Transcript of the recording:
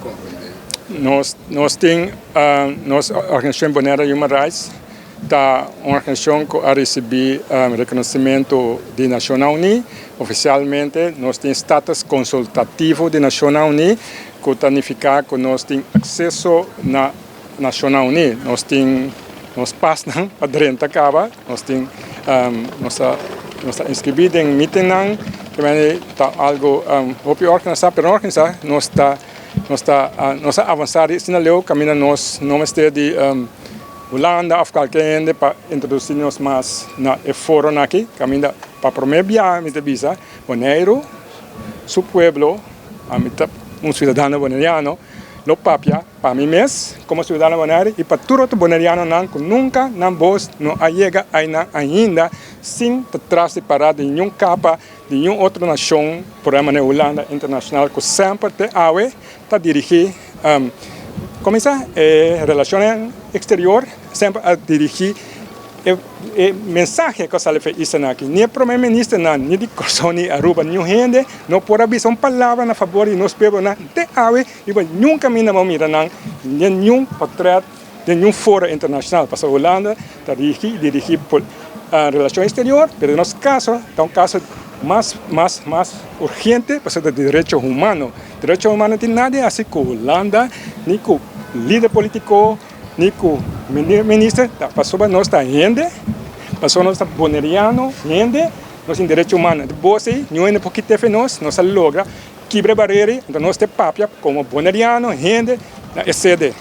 komprondé. Nos tin nos organisashon Bonaire Human Rights ta un organisashon ku a risibí rekonosementu di Nashonnan Uní. Ofisialmente nos tin status konsultativo di Nashonnan Uní, ku ta nifiká ku nos tin akseso na Nashonnan Uní. Nos tin nos pasnan pa drenta kaba, nos tin nos ta nos ta inskribí den meetingnan, ke manera ta algu hopi organisá, pero no organisá, nos ta avansá asina leu kaminda nos no mester di Hulanda òf kualke hende pa introdusí nos mas na e foronan aki, kaminda pa promé biaha mi ta bisa Boneiru su pueblo, ami ta un siudadano boneriano, lo papia pa mi mes komo siudadano Boneiru i pa tur otro bonerianonan ku nunka nan bos no a yega einan ainda sin ta tras di pará di niun kapa di niun otro nashon, por ehèmpel manera Hulanda internashonal ku semper te awe ta dirigí kuminsá e relashonnan eksterior, semper a dirigí e mensahe ku a sali for e islanan aki. Ni e prome ministernan, ni di Kòrsou, ni Aruba, niun hende no por a bisa un palabra na fabor di nos pueblonan te awe riba niun kaminda bo mira nan den niun potrèt, den niun foro internashonal. Pasobra Hulanda ta dirigí dirigí relashon eksterior, pero den nos kaso ta un kaso mas mas mas urgente pasobra ta derecho humano. Derecho humano tin nada di hasi ku Hulanda, ni ku lider polítiko, ni ku minister, ta pasobra nos ta hende, pasobra nos ta boneriano hende, nos tin derecho humano. Bos ei, niun hende por kita efe nos, nos a logra kibra e barera ei, anto nos ta papia komo boneriano hende na e sede.